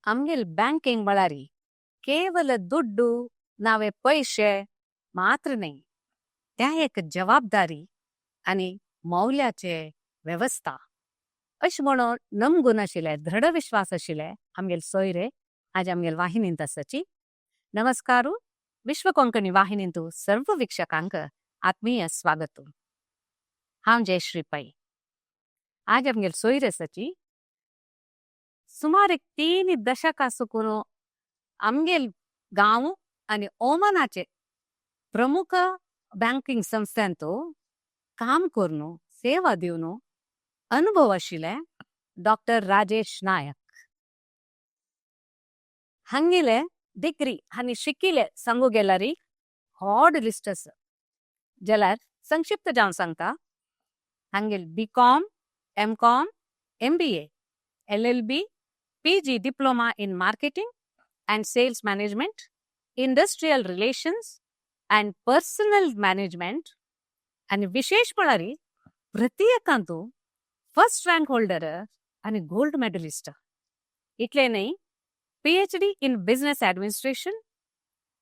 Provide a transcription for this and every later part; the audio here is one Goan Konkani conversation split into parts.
आमगेल बँकिंग म्हळ्यार केवल दुड्डू नावे पयशे मात्र न्ही, त्या एक जबाबदारी आनी मौल्याचे वेवस्था अशें म्हणून नमगून आशिल्ले, दृढ विश्वास आशिल्ले आमगेल सोयरे आज आमगेल वाहिनींत आसाची. नमस्कार, विश्व कोंकणी वाहिनींतु सर्व वीक्षकांक आत्मीय स्वागत. हांव जयश्री पै. आज आमगेल सोयरे आसाची सुमार एक 3 दशकां सुकून आमगेल गांव आनी ओमनाचे प्रमुख बँकिंग संस्थांतो काम करून सेवा दिवन अनुभव आशिल्ले डॉक्टर राजेश नायक. हांगेले डिग्री आनी शिकिले सांगू गेल्यारी व्हड लिस्ट आसा, जाल्यार संक्षिप्त जावन सांगता. हांगेल B Com, M Com, MBA, LLB, PG Diploma in Marketing and Sales Management, Industrial Relations and Personnel Management आनी विशेष म्हळ्यार प्रत्येकांतू फर्स्ट रँक होल्डर आनी गोल्ड मेडलिस्ट. इतले न्ही, पीएचडी इन बिझनेस ॲडमिनिस्ट्रेशन,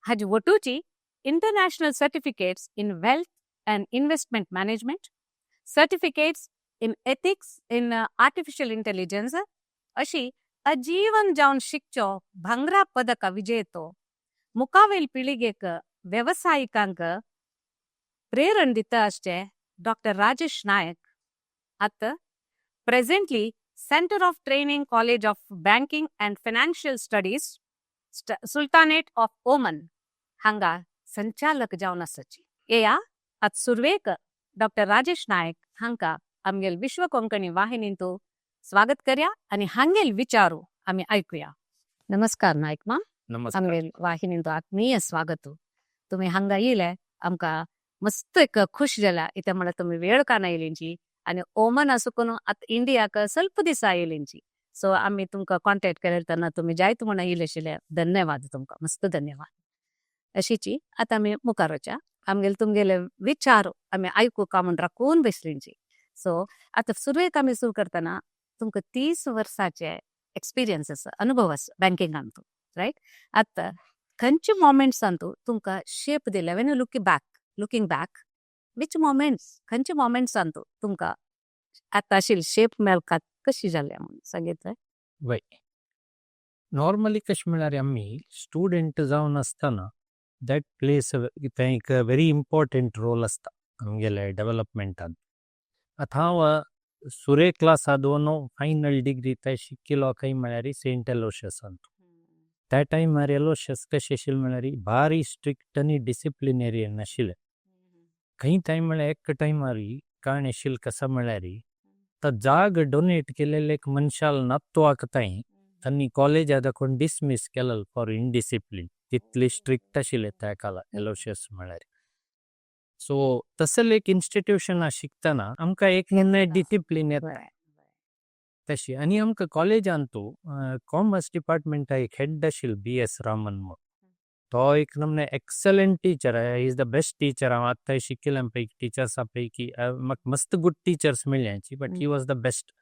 हाजी वटूची international certificates in wealth and investment management, certificates in ethics in artificial intelligence अशी आजीवन जावन शिकचो भांगरा पदक विजेतो, मुखावेल पिळगेक वेवसायिकांक प्रेरण दिता आसचे डॉक्टर राजेश नायक आतां presently Center of Training, College of Banking and Financial Studies, Sultanate of Oman हांगा संचालक जावन आसाची. येया, आत सुरवेक डॉक्टर राजेश नायक हांका आमगेल विश्व कोंकणी वाहिनींतू स्वागत करया आनी हांगेल विचारू आमी ऐकूया. नमस्कार नायक माम. नमस्कार. आमगेल वाहिनींतू आत्मीय स्वागत. तुम्ही हांगा येयले, आमकां मस्त एक खुश जाला. इत्या म्हळ्यार तुमी वेळ काडून येयलींची आनी ओमन आसून आतां इंडियाक स्वल्प दिसा येयलींची. सो आमी तुमकां कॉन्टेक्ट केले तेन्ना तुमी जायत म्हणून येयले आशिल्ले. धन्यवाद तुमकां, मस्त धन्यवाद. अशीची आतां आमी मुखार वच्या. आमगेले तुमगेले विचार आमी आयकुका म्हूण राखून बसलींची. सो आतां सुरवेक आमी सुरू करतना, तुमकां 30 वर्साचे एक्सपिरियन्स आसा, अनुभव आसा बँकिंगान, रायट? आतां खंयचे मोमेंट्सान तुमकां शेप दिले? When you looking back, which moments, खंयचे मोमेंट्सान तुमकां आतां अशी शेप मेळका कशी जाल्या म्हणून सांगितलं? वय, नॉर्मली कशें म्हळ्यार आमी स्टुडंट जावन आसतना that place तें एक व्हेरी इम्पॉर्टंट रोल आसता आमगेले डेवलपमेंटान. आतां हांव सुरे क्लासा दोन फायनल डिग्री ते शिकिलो खंय म्हळ्यार सेंट एलोशियसान. त्या टायमार एलोशियस कशें आशिल्लें म्हळ्यार भारी स्ट्रिक्ट आनी डिसिप्लिनेरियन आशिल्लें. खंय टायम म्हळ्यार एक टायमार काणी आशिल्लें कसो म्हळ्यार तो जाग डोनेट केलेले एक मनशाल नातवाक तांय तांणी कॉलेजा दाखोवन डिसमीस केलेलो फॉर इनडिसिप्लीन. तितली स्ट्रिक्ट आशिल्ले त्या काळार एलोशियस म्हळ्यार. सो तसले एक इन्स्टिट्यूशना शिकतना आमकां एक डिसिप्लीन येता तशी. आनी आमकां कॉलेजान तूं कॉमर्स डिपार्टमेंटा एक हेड आशिल्लो बी एस रामन म्हूण. तो एक नमने excellent teacher, is the best teacher. हांव आतां शिकिल्ल्या पैकी टिचर्सा पैकी म्हाका मस्त गुड टिचर्स मेळ्ळ्यांची, but he was the best.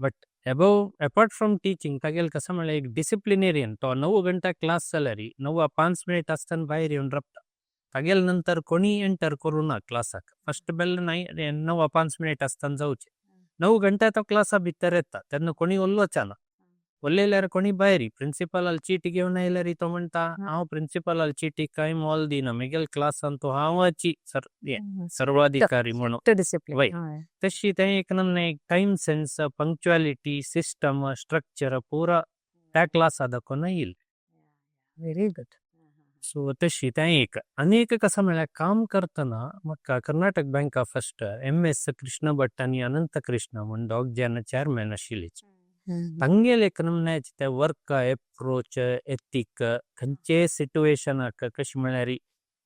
But above, apart from teaching, तागेले कसं म्हळ्यार एक डिसिप्लिनेरियन. तो 9 घंटा क्लास जाल्यार 9:05 आसतना भायर येवन रावता. तागेले नंतर कोणी एंटर करूं ना क्लासाक. फर्स्ट बेल नाय 9:05 आसतना जावचे. 9 घंटा तो क्लासा भितर येता तेन्ना कोणी उलोवचा ना. उलयल्यार कोणी भायर. प्रिन्सिपलाल चीट घेवन आयल्यार तो म्हणटा, हांव प्रिन्सिपलाल चिटी कांय मोल दिना, म्हगेले क्लासान तो हांवाची सर सर्वाधिकारी म्हणून. डिसिप्लीन. वय. तशी तें एक नमने time sense, punctuality, system, structure पुरा त्या क्लासा दाखोवन येईल. Very good. सो तशी तें एक. आनी एक कसं म्हळ्यार काम करतना म्हाका कर्नाटक बँका फर्स्ट एम एस कृष्ण भट आनी अनंत कृष्ण म्हूण दोग जाण चेअरमॅन आशिल्ले. तांगेले एक नमन्याचे ते वर्क एप्रोच, एथीक, खंयचे सिटुएशनाक कशें म्हळ्यार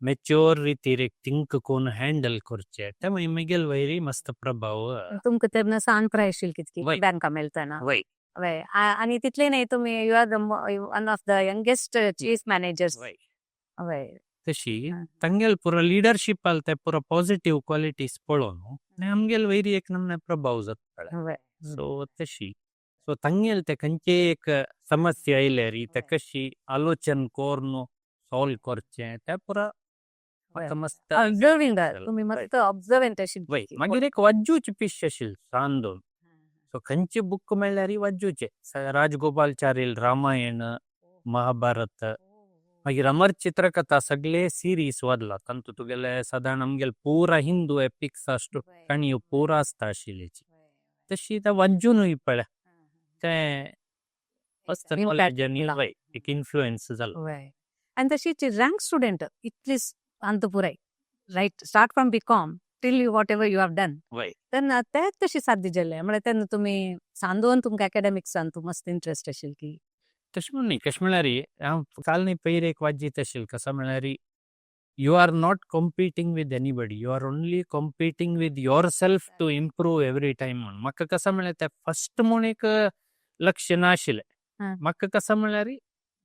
मेच्योर रितीर एक थिंक करून हँडल करचे, ते मागीर म्हगेले वयरय मस्त प्रभाव. तुमकां तेन्ना सान प्राय आशिल्ली कितकी वय. बँका मेळतना? वय. वय, आनी तितले न्ही, तुमी you are the one of the youngest chief managers. वय. वय. तशी तांगेले पुरो लिडरशीप ते पुरो पॉझिटिव्ह क्वालिटीज पळोवन आनी आमगेले वयर एक नमने प्रभाव जाता. वय. सो तशी. सो तांगेले ते खंयचे एक समस्या आयल्यार ते कशी आलोचन करून सॉल्व करचें ते पुरा म्हाका मस्त ऑब्झर्विंग, तुम्ही मस्त ऑब्झर्वंट अशी. वय, मागीर एक वाज्जूची पिश आशिल्ली सान दोन. सो खंयचे बुक मेळ्ळ्यार वाज्जूचे, राजगोपालचारील रामायण, महाभारत, मागीर अमर चित्रकथा सगळे सिरीज वाजला. तांतू तुगेले सादारण आमगेले पुरा हिंदू एपिक्स आसतो, काणयो पुरा आसता आशिल्ल्याची. तशी ते वाज्जूनूय पळय ते मस्त नॉलेज आनी वय एक इन्फ्लुएन्स जालो. वय, आनी तशीच रँक स्टुडंट इतली अंत पुराय, right, start from B.Com till you whatever you have done. तेन्ना ते कशी साध्य जालें? म्हळ्यार तेन्ना तुमी सांदोवन तुमकां एकेडमिक्सान तूं मस्त इंट्रस्ट आशिल्ली की? तशें म्हणून न्ही, कशें म्हळ्यार हांव काल न्ही पयर एक वाजीत आशिल्लें. कसो म्हळ्यार you are not competing with anybody, you are only competing with yourself to improve every time म्हणून. म्हाका कसो म्हळ्यार ते फस्ट म्हूण एक लक्ष नाशिल्लें. म्हाका कसो म्हळ्यार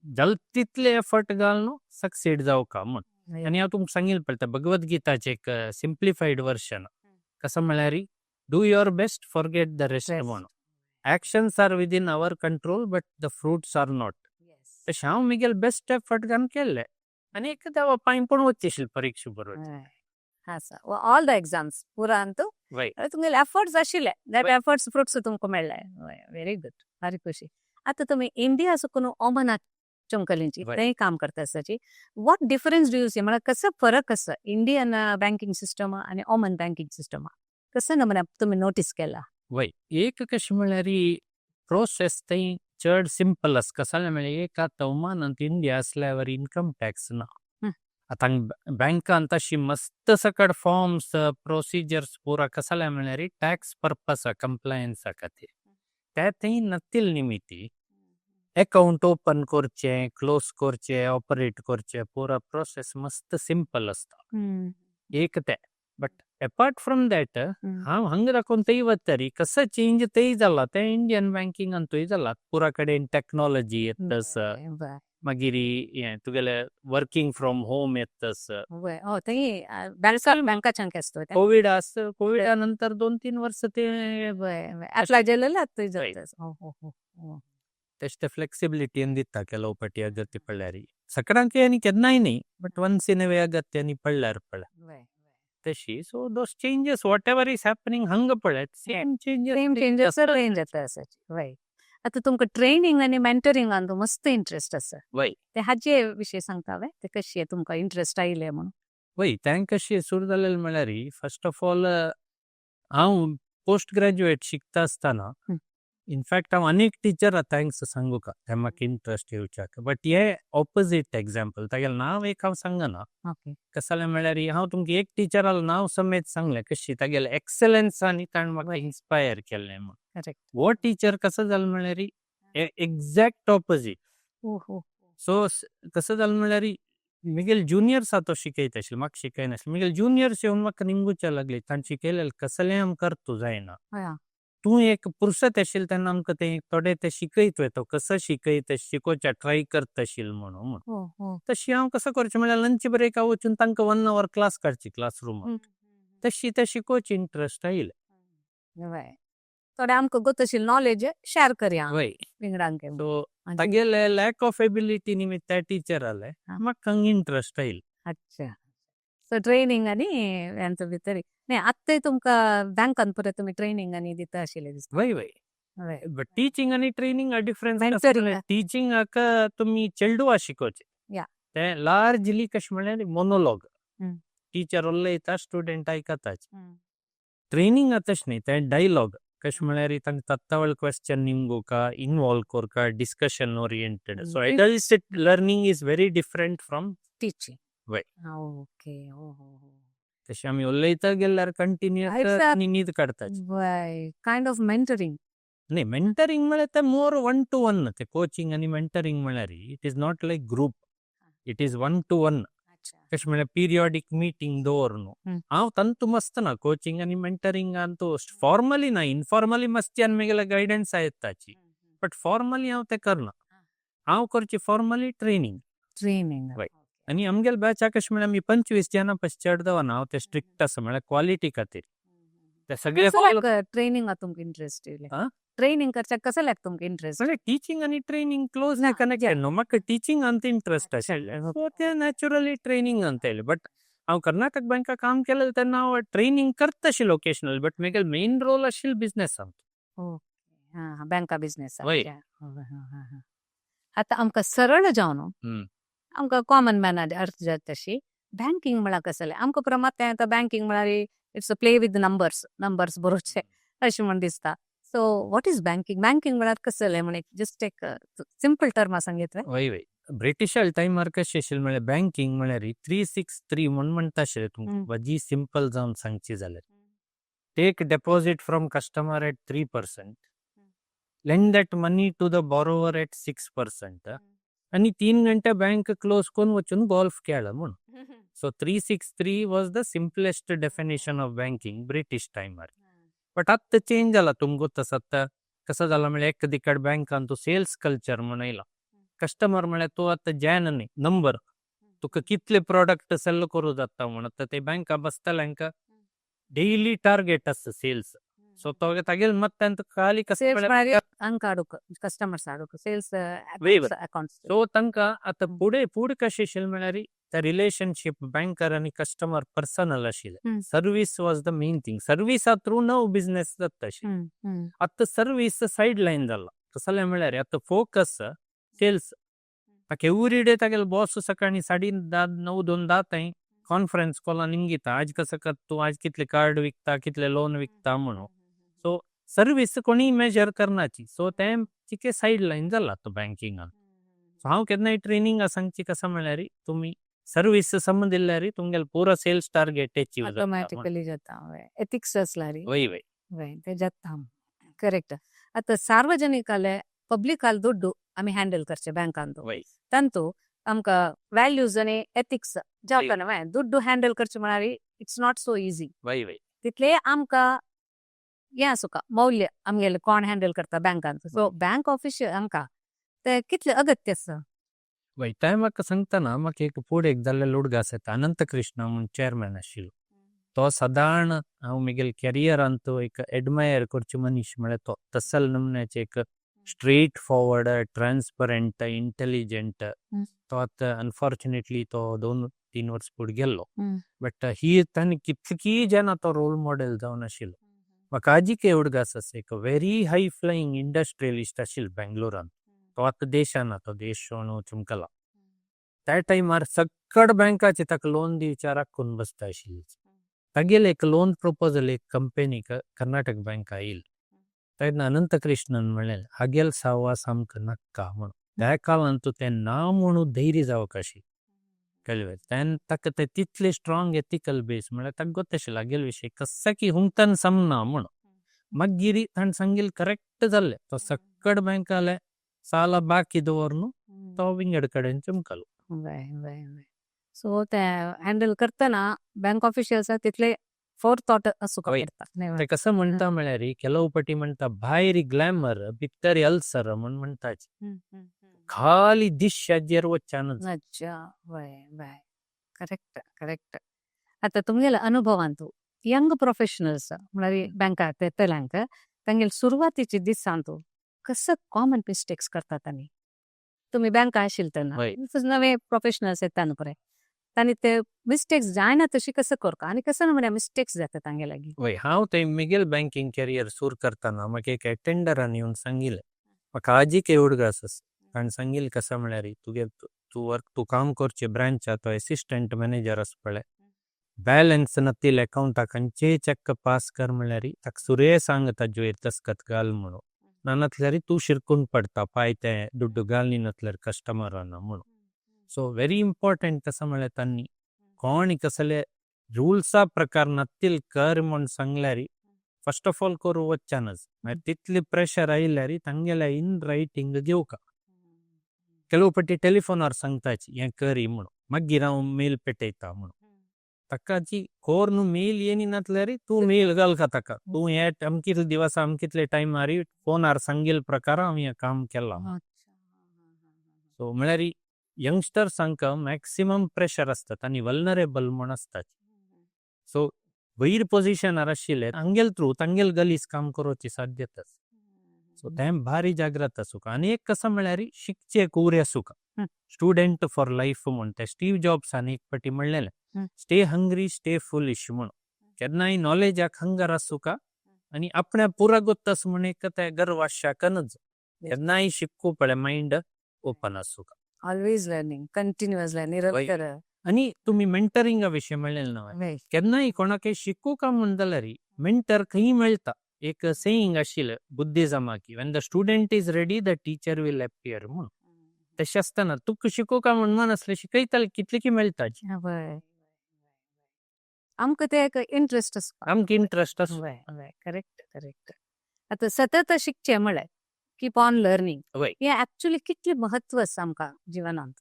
जाल तितले एफर्ट घालून सक्सीड जावका म्हूण. आनी हांव तुमकां सांगिल्लें पळय भगवद गीताचें एक सिम्प्लिफायड वर्शन, कसो म्हळ्यार do your best, forget the rest म्हणून. Actions are within our control, but the fruits are not. तशें हांव म्हगेले बेस्ट एफर्ट घालून केल्ले आनी एक देवा पांय पण वचचे आशिल्ले परीक्षा बरोबर. आसा, ऑल the exams पुरा अंतू तुमगेले एफर्ट्स आशिल्ले, that efforts fruits तुमकां मेळ्ळे. व्हेरी गुड, भारी खुशी. आतां तुमी इंडिया सुकून ओमनाक चमकलींची तेंय काम करता आसाची. What difference do you see? म्हळ्यार कसो फरक आसा इंडियन बँकिंग सिस्टम आनी ओमन बँकिंग सिस्टम, कसो नमुना तुमी नोटीस केला? वय, एक कशें म्हळ्यार प्रोसेस थंय चड सिंपल आसा. कशें म्हळ्यार एक आतां ओमानांत इंडिया आसल्यावर इन्कम टॅक्स ना. आतां बँकान तशी मस्त सकट फॉर्म्स, प्रोसिजर्स पुरा कसाले म्हळ्यार टॅक्स पर्पसा कंप्लायन्सा खातीर ते थंय नतील निमिती. अकाउंट ओपन करचे, क्लोज करचे, ऑपरेट करचे, पुरा प्रोसेस मस्त सिंपल असता एक ते. बट अपार्ट फ्रॉम that, हांव हांगा दाखोवन थंय वतरी कसं चेंज थंय जाला ते इंडियन बँकिंगांतूय जाला. पुरा कडेन टॅक्नॉलॉजी येतस, मागीर हें तुगेले वर्किंग फ्रॉम होम येतस. वय, हो, थंय बँका बँकाच्यान आसतो. कोविड आस, कोविडा नंतर 2-3 वर्स ते अप्लाय केलेले थंय जाता. हो हो हो हो तशें ते फ्लेक्सिबिलिटीन दिता ಕೆಲವು ಪटी अगत्य पडल्यार सगळ्यांक आनी केन्नाय न्ही, but once in a way अगत्य आनी पडल्यार पळय तशी. So those changes, whatever is happening हंग पळय, same changes. Same changes range येता आसाची. वय, आतां तुमकां ट्रेनिंग आनी मेंटरिंगान मस्त इंट्रस्ट आसा. ते हाजे विशय सांगता वे, ते कशी तुमकां इंट्रस्ट आयले म्हणून? वय, तें कशी सुरू जालेलें म्हळ्यार फर्स्ट ऑफ ऑल हांव पोस्ट ग्रॅज्युएट शिकता आसतना, इनफॅक्ट हांव अनेक टिचरा thanks सांगू का ते म्हाका इंट्रस्ट येवच्याक, बट हे ऑपोजीट एग्जाम्पल, तागेलें नांव एक हांव सांगना. कसालें म्हळ्यार हांव तुमकां एक टिचरालें नांव समेत सांगलें, कशी तागेलें एक्सलन्स आनी ताणें म्हाका इन्स्पायर केल्लें म्हणून. हो टिचर कसो जालें म्हळ्यार एक्झॅक्ट ऑपोजीट. हो हो सो कसं जालें म्हळ्यार म्हगेले ज्युनियर्स तो शिकयत आशिल्ले, म्हाका शिकयनाशिल्ले. म्हगेले ज्युनियर्स येवन म्हाका निमगुच्या लागले, ताणें शिकयलेलें कसलें आम करतू जायना, तूं एक पुरसत आशिल्लें तेन्ना आमकां ते थोडे ते शिकयत वयता, कसं शिकयत शिकोवच्या ट्राय करता आशिल्लें म्हणून म्हणून. हो हो तशी हांव कसं करचें म्हळ्यार लंच ब्रेका वचून तांकां वन our class काडची क्लासरुमात. तशी ते शिकोवची इंट्रस्ट आयले. वय, थोडे आमकां गोत आशिल्लें नॉलेज शेअर करया विंगडांक. सो तागेले लॅक ऑफ एबिलिटी निमित्त त्या टिचर आले, म्हाका इंट्रस्ट आयले. अच्छा, सो ट्रेनिंग आनी हेंचो भितर न्ही, आत्ताय तुमकां बँकान परत तुमी ट्रेनिंग आनी दिता आशिल्ले दिसता. वय वय बट टीचिंग आणि ट्रेनिंग डिफरन्स. Mentoring. टीचिंगाक तुमी चेडवा शिकोवचे, ते लार्जली कशें म्हळ्यार मोनोलॉग, टीचर उलयता, स्टुडंट आयकताच. ट्रेनिंग तशें न्ही, ते डायलॉग. कशें म्हळ्यार तांकां तत्वळ क्वेश्चन निमगुका, इन्वॉल्व करका, discussion oriented. So adult learning is very different from teaching. Okay, हो हो हो तशें आमी उलयता गेल्यार कंटिन्युअस न्हीद काडताच. वय, कायंड ऑफ मेंटरिंग. न्ही, मेंटरिंग म्हळ्यार ते मोर वन टू वन. ते कोचिंग आनी मेंटरिंग म्हळ्यार it is not like group, it is one to one. कशें म्हळ्यार पिरियॉडीक मिटींग दवर न्हू. हांव तांतू मस्त ना कोचिंग आनी मेंटरिंग अंतू फॉर्मली ना, इनफॉर्मली मस्ती आनी म्हगेले गायडन्स येताची, बट फॉर्मली हांव ते करना. हांव करची फॉर्मली ट्रेनिंग. ट्रेनिंग. आनी आमगेले बॅचाक कशें म्हळ्यार आमी 25 जाणां पस चड दवरना हांव. ते स्ट्रिक्ट आसा म्हळ्यार क्वॉलिटी खातीर ते सगळे. ट्रेनिंग तुमकां इंट्रस्ट येयले? आ? ट्रेनिंग करच्याक कसो लागता तुमकां इंट्रस्ट? म्हणजे टिचींग आनी ट्रेनिंग क्लोजली कनेक्टेड न्हू. म्हाका टिचींगांत इंट्रस्ट आशिल्लें, सो ते नॅचरली ट्रेनिंगांत येयलें. बट हांव कर्नाटक बँका काम केलें तेन्ना हांव ट्रेनिंग करता आशिल्लो ओकेजनल, बट म्हगेलो मेन रोल आशिल्लो बिजनेसांत. ओके, हां, बँका बिजनेस. वय. आतां आमकां सरळ जावन आमकां कॉमन मॅन अर्थ जाता तशी बँकींग म्हळ्यार कसलें आमकां पुरो मात आतां बँकींग म्हळ्यार it's a play with numbers, numbers बरोवचे अशें म्हण दिसता. So what is banking? Banking म्हळ्यार कसलें म्हण जस्ट एक सिंपल टर्मा सांगीत. वय वय, ब्रिटिशाल टायमार कशें आशिल्लें म्हळ्यार बँकींग म्हळ्यार 3-6-3 म्हूण म्हणटा आशिल्लें. तुमकां जी सिंपल जावन सांगची जाल्यार, take deposit from customer at 3%, lend that money to the borrower at 6% आनी 3 घंटे बँक क्लोज करून वचून गोल्फ खेळ म्हूण. So 3-6-3 was the simplest definition of banking British टायमार. बट आत्तां चेंज जाला. तुमकां गोत आसा आतां कसो जाला म्हळ्यार एक दिकाड बँकान तूं सेल्स कल्चर म्हूण येयला. कस्टमर म्हळ्यार तूं आतां जॅन न्ही, नंबर. तुका कितले प्रोडक्ट सेल करूं जाता म्हूण. आतां ते बँका बसतल्यांक डेली टार्गेट आसता सेल्स. सो तो तागेले मत्तान तुका खाली सेल्स कस्टमर म्हळ्यार अंक हाडूंक, कस्टमर्स हाडूंक, सेल्स अकाउंट्स. सो तांकां आतां फुडें फुडें कशें आशिल्लें म्हळ्यार ते रिलेशनशीप बँकर आनी कस्टमर पर्सनल आशिल्लें. Service was the main thing. सर्विसा थ्रू नव बिजनेस जाता आशिल्लें. आतां सर्वीस सायड लायन जाला. कसलें म्हळ्यार आतां फोकस सेल्स. ताका एवरी डे तागेलो बॉस सकाळी 9:30, 2 थंय कॉन्फरन्स कॉलान इंगिता, आज कसं कर तूं, आज कितले कार्ड विकता, कितले लोन विकता म्हणून. सो सर्वीस कोणी मेजर करनाची. सो तें चिके सायड लायन जाला तो बँकिंगान. सो हांव केन्नाय ट्रेनिंगा सांगची कसं म्हळ्यार तुमी सर्वीस समजिल्ल्यार तुमगेले पुरो सेल्स टार्गेट एचीव जाता म्हणून. ऑटोमॅटिकली जाता. एथिक्स आसल्यार. वय वय. वय, ते जाता, करेक्ट. आतां सार्वजनिकाले, पब्लिकाल दुड्डू आमी हँडल करचे बँकांतू, तांतू आमकां व्हॅल्यूज आनी एथिक्स जाता न्हय. दुड्डू हँडल करचे म्हळ्यार it's not so easy. वय वय. तितले आमकां हें आसूका मौल्य आमगेले कोण हँडल करता बँकांत. सो बँक ऑफिशियल आमकां ते कितले अगत्य आसा? वय, तें म्हाका सांगतना म्हाका एक फुडें एक जाल्ले उडगास येता. अनंत कृष्ण म्हूण चेअरमॅन आशिल्लो, तो सदांच हांव म्हगेले कॅरियरांत एक एडमायर करचे मनीस म्हळ्यार तो तसल नमुन्याचे एक स्ट्रेट फॉरवर्ड, ट्रान्सपरंट, इंटेलिजंट. तो आतां अनफॉर्च्युनेटली तो 2-3 वर्स फुडें गेल्लो. बट ही ताणें कितकी जाणां तो रोल मॉडेल जावन आशिल्लो. म्हाका आजीक उडगास आसा, एक व्हेरी हाय फ्लायींग इंडस्ट्रियलिस्ट आशिल्लो बेंगलोरान. तो आतां देशान, तो देश सोडून चुमकला. त्या टायमार सक्कड बँकाचे ताका लोन दिवच्या राखून बसता आशिल्ली. तागेले एक लोन प्रपोजल एक कंपनीक कर्नाटक बँका येयल तेन्ना अनंत कृष्णन म्हणलें, हागेल साहवास आमकां नाक्का म्हणून. त्या काळांत तें ना म्हणून धैर्य जावंक आशिल्लें, कळ्ळें? तेन्ना ताका ते तितले स्ट्रॉंग एथिकल बेस म्हळ्यार ताका गोत आशिल्लें हागेले विशय कस्साकी हुंगतान समना म्हणून. मागीर ताणें सांगिल्लें करेक्ट जाल्लें. तो सक्कड बँकाले साला बाकी दवरून तो विंगड कडेन चमकलो. वय वय वय सो ते हँडल करतना बँक ऑफिशियल्स तितले फोर थॉट आसूंक पडटा न्हय? ते कसं म्हणटा म्हळ्यार ಕೆಲವು पटी म्हणटा, भायर ग्लॅमर भितर अल्सर म्हूण म्हणटाची. खाली दिश्याचेर वच्चानच. अच्छा, वय वय, करेक्ट करेक्ट. आतां तुमगेले अनुभवांतू यंग प्रोफेशनल्स म्हळ्यार बँकात येतल्यांक तांगेले सुरवातीचे दिसांतू कसं कॉमन मिस्टेक्स करतात तांणी? तुमी बँका आशिल्ले तेन्ना नवे प्रोफेशनल्स येता न्हू पळय, तांणी ते मिस्टेक्स जायना तशी कसं करता आनी कसं म्हळ्यार मिस्टेक्स जाता तांगे लागीं? वय, हांव ते म्हगेल बँकींग कॅरियर सुरू करतना म्हाका एक अटेंडरान येवन सांगिल्लें. म्हाका आजीक उडगास आसा. ताणें सांगिल्लें कसं म्हळ्यार तुगे तूं वर्क, तूं काम करचे ब्रांचा तो एसिस्टंट मॅनेजर आसा पळय, बॅलन्स नातिल्ले अकाउंटाक खंयचेय चॅक पास कर म्हळ्यार ताका सुरे सांग ताजे वयर दस्खत घाल म्हणून, ना नासल्यार तूं शिरकून पडटा पाय ते दुड्डू घालनी नासल्यार कस्टमरान म्हणून. सो व्हेरी इम्पॉर्टंट कसं म्हळ्यार तांणी कोण कसले रुल्सा प्रकार नत्तील कर म्हूण सांगल्यार फर्स्ट ऑफ ऑल करूं वच्चानच. मागीर तितली प्रेशर आयल्यार तांगेले इन रायटींग घेवका. ಕೆಲವು पटी टेलिफोनार सांगताची हें करी म्हणून, मागीर हांव मेल पेटयता म्हणून. ताका जी कोर्न मेल येनी नासल्यार तूं मेल घालका ताका, तूं हे अमकितले दिवस अमकितले टायमार फोनार सांगिल्ले प्रकार हांव हें काम केलां. सो म्हळ्यार यंगस्टर्सांक मॅक्सिमम प्रेशर आसता आनी वल्नरेबल म्हूण आसता. सो वयर पोजिशनार आशिल्ले तांगेल थ्रू तांगेल गलीस काम करोवची साध्यता आसा. सो तें भारी जागृत आसूंक आनी एक कसो म्हळ्यार शिकचें कुरी आसूंक. स्टुडंट फॉर लायफ म्हूण ते स्टीव जॉब्सान एक फावटी म्हणलेलें, "स्टे हंग्री, स्टे फुलिश" म्हूण. केन्नाय नॉलेजाक हंगर आसूका आनी आपण्या पुरा गोत्त आसा म्हूण एक ते गर्व आसशाक नज. केन्नाय शिकू पळय, मायंड ओपन आसूका. ऑलवेज लर्निंग, कंटिन्युअस लर्निंग, निरंतर. आनी तुमी मेंटरिंगा विशीं म्हणलेलें न्हय, केन्नाय कोणाकय शिकूका म्हूण जाल्यार मेंटर खंय मेळटा. एक सेईंग आशिल्लें बुद्धिजमाकी, "When the student is ready, the teacher will appear" म्हूण. तशें आसतना तुका शिकूका म्हूण मन आसलें, शिकयताले कितले की मेळटा. वय, आमकां ते एक इंट्रस्ट आसता. आमकां इंट्रस्ट आसा. वय वय करेक्ट करेक्ट. आतां सतत शिकचें म्हळ्यार कीप ऑन लर्निंग. हें एक्चुअली कितलें महत्व आसा आमकां जिवनांत?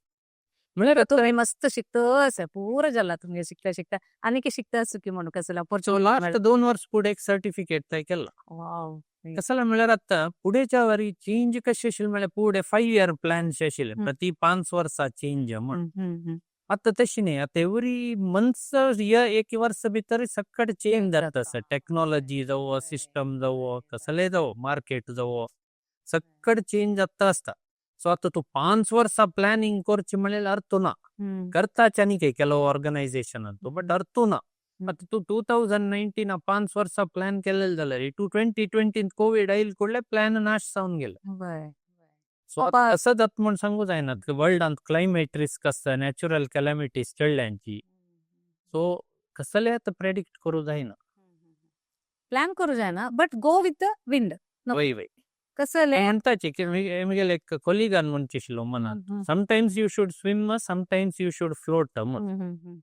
म्हळ्यार तुमी मस्त शिकता आसा, पुरो जाला तुमगे शिकता शिकता, आनीक शिकता आसूं की म्हणून कसलो. सो लास्ट 2 वर्स फुडें एक सर्टिफिकेट तय केला. कसला म्हळ्यार आतां फुडेच्या वारी चेंज कशें आशिल्लें म्हळ्यार फुडें 5 इयर प्लॅन्स आशिल्ले, प्रति 5 वर्सां चेंज म्हूण. आतां तशें न्ही, आतां एवरी मंथ्स इयर, एक वर्स भितर सक्कड चेंज जाता आसा. टेक्नॉलॉजी जावं, सिस्टम जावं, कसलें जावं, मार्केट जावं, सक्कड चेंज जाता आसता. सो आतां तूं 5 वर्सां प्लॅनिंग करचें म्हणल्यार अर्थ ना. करताच आनी काही ಕೆಲವು ऑर्गनायझेशन, बट अर्थ ना. आतां तूं 2019 5 वर्सां प्लॅन केलेले जाल्यार तूं 2020 कोवीड आयल कुडले प्लॅन नाश जावन गेले. सो आतां असं जाता म्हूण सांगू जायना. वर्ल्डांत क्लायमेट रिस्क आसता, नॅचरल कॅलॅमिटीज चडल्यांची, सो कसले आतां प्रेडिक्ट करूं जायना. प्लॅन करू जायना, but go with the wind. वय वय कसले म्हणताचे की म्हगेले एक कोलिगान म्हणचे आशिल्लो मनात, "Sometimes you should swim, sometimes you should float" म्हूण.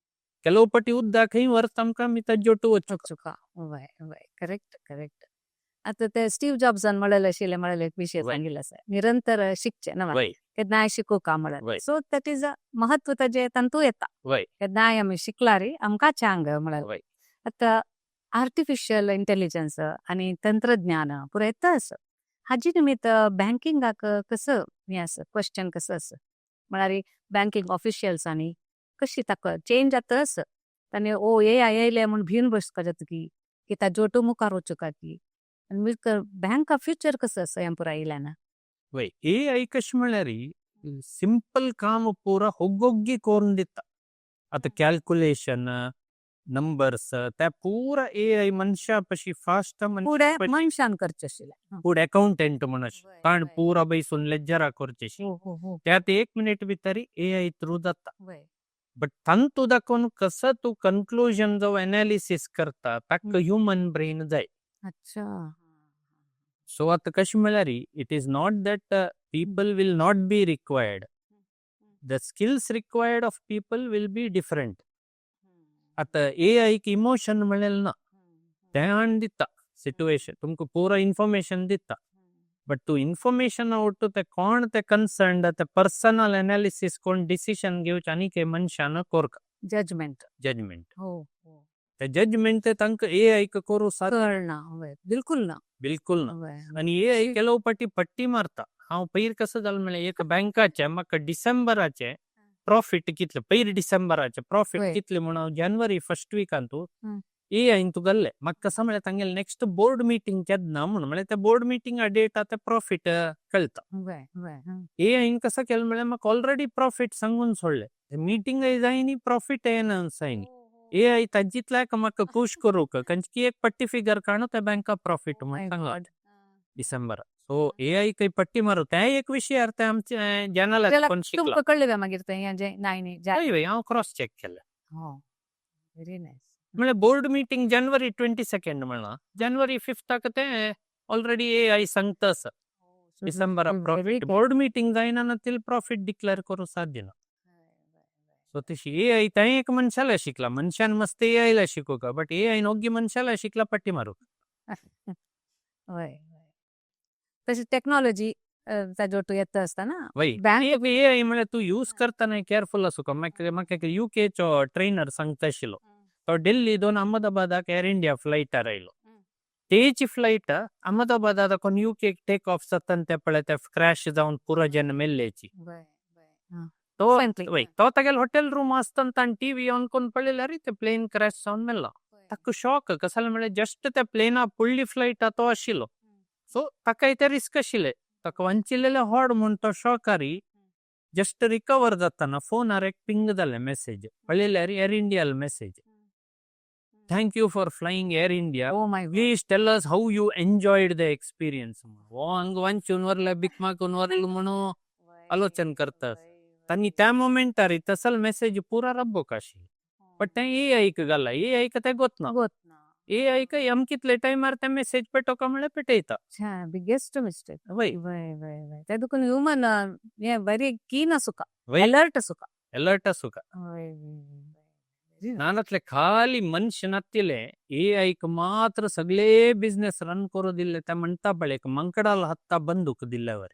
ಕೆಲವು ಪटी उद्दाक खंय व्हरता आमकां, आमी ताज्योटू वचूं. वचुका. वय वय करेक्ट करेक्ट. आतां ते स्टीव जॉब्सान म्हणलेलें आशिल्लें, म्हणलें एक विशय सांगिल्लो आसा, निरंतर शिकचें नवा केन्नाय शिकूका म्हणलें. सो that is a महत्व ताजें तांतू येता. केन्नाय आमी शिकलारी आमकां चांग म्हणलें. आतां आर्टिफिशियल इंटेलिजन्स आनी तंत्रज्ञान पुरो येता आसा, हाजी निमित्त बँकिंगाक कसो हें आसा, क्वेश्चन कसो आसा म्हळ्यार बँकिंग ऑफिशियल्सांनी कशी ताका चेंज जाता आसा, तांणी ओ ए I येयलें म्हूण भिवन बसपा जाता की की ताजोटू मुखार वचूका की आनी बँका फ्युचर कसो आसा हें पुराय येयल्यान? वय, ए I कशें म्हळ्यार सिंपल काम पुरा होग्गोग्गी कोरून दिता. आतां कॅल्क्युलेशन, नंबर्स ते पुरा ए I मनशा पशी फास्ट. फुडें मनशान करचें आशिल्लें. फुडें अकाउंटंट म्हूण अशें ताण पुरा बैसून लेजरा करचें, हो हो हो ते आतां एक मिनिट भितर ए I through जाता. बट तांतू दाखोवन कसो तूं कन्क्लुजन जावं एनालिसीस करता, ताका ह्युमन ब्रेन जाय. सो आतां कशें म्हळ्यार it is not that people will not be required, the skills required of people will be different. आतां ए आयक इमोशन म्हणलें ना. तें हाडून दिता सिट्युएशन, तुमकां पुरा इन्फॉर्मेशन दिता, बट तूं इन्फॉर्मेशन ಒಟ್ಟು ते कोण ते कन्सर्न्ड, ते पर्सनल एनालिसीस कोण डिसिशन घेवचें आनी के मनशान कोरका. जजमेंट. जजमेंट. हो हो ते जजमेंट ते तांकां ए आयक करूं साध्य कळना, वय, बिलकुल ना. बिलकुल ना. आनी ए I ಕೆಲವು पटी पट्टी मारता. हांव पयर कसो जालें म्हळ्यार एक बँकाचे म्हाका डिसेंबराचे प्रॉफिट कितले, पयर डिसेंबराचे प्रॉफिट कितले म्हूण हांव जानेवारी फर्स्ट विकांतू ए आयन तूं घाल्ले. म्हाका कसो म्हळ्यार तांगेले नेक्स्ट बोर्ड मिटींग केन्ना म्हूण, म्हळ्यार ते बोर्ड मिटींगा डेट ते प्रॉफिट कळटा. वय वय ए आयन कसो केलें म्हळ्यार म्हाका ऑलरेडी प्रॉफिट सांगून सोडले. मिटींगय जायनी, प्रॉफिट अनाउन्स जायनी. ए I ताजितल्याक म्हाका खूश करूंक कंचे की एक पट्टी फिगर काडून त्या बँका प्रॉफिट म्हूण सांगला डिसेंबर. सो ए I काही पट्टी मारू ते एक विषय ते आमचे जॅनलात कोण शिकला. तुमकां कळ्ळें मागीर तें हें जें नाय न्ही. हय हय हांव क्रॉस चॅक केलें. हो, व्हेरी नायस. म्हळ्यार बोर्ड मिटींग जानेवारी 22 म्हणलां, जानेवारी 5थाक ते ऑलरेडी ए I सांगता आसा डिसेंबरा प्रॉफिट. बोर्ड मिटींग जायना ना तील प्रॉफिट डिक्लेअर करूं साध्य ना. सो तशी ए I तें एक मनशाला शिकला. मनशान मस्त ए आयला शिकूका, बट ए आयन ओग्गी मनशाला शिकला पट्टी मारूक. वय वय तशी टेक्नॉलॉजी ताजो येता आसता ना. वय. बँक ए I म्हळ्यार तूं यूज करतना केअरफुल आसूंक. म्हाका म्हाका युकेचो ट्रेनर सांगता आशिल्लो, तो दिल्ली दोन अहमदाबादाक एअर इंडिया फ्लायटार आयलो. तेची फ्लायट अहमदाबादा दाखोवन युके टेक ऑफ जाता ते पळय ते क्रॅश जावन पुरो जन मेल्लेची. वय वय तो Fluently. वय, तो तागेलो हॉटेल रूम आसतना ताणें टीव्ही ऑन करून पळयल्यार ते प्लेन क्रॅश जावन मेल्लो. ताका शॉक. कसाले म्हळ्यार जस्ट त्या प्लेना फुडली फ्लायट तो आशिल्लो. सो ताकाय ते रिस्क आशिल्ले. ताका वांचिल्लेले होड म्हूण तो शॉकारी जस्ट रिकवर जाताना फोनार एक पिंग जालें मॅसेज. पळयल्यार air India message, "Thank you for flying Air India. Oh my. Please tell us how you enjoyed the experience." हो हांगा वांचून वरले बीक मागून वरलो म्हणून आलोचन करता. तांणी त्या मोमेंटार तसल मेसेज पुरा रब्बोक आशिल्ली. बट तें ए आयक घाला, ए आयक तें गोत ना. गोत ना. ए आयक आम कितले टायमार ते मेसेज पेटोवका म्हळ्यार पेटयता. Biggest mistake. वय. वय वय वय, ते देखून ह्युमन हे बरी कीन आसुका. वय. अलर्ट आसुका. अलर्ट आसुका. वय वय. नानातले खाली मनुष्य नातिले ए आयक मात्र सगळे बिझनेस रन करू दिले ते म्हणता पळय, एक मंकडाला हत्ता बंदूक दिल्यावर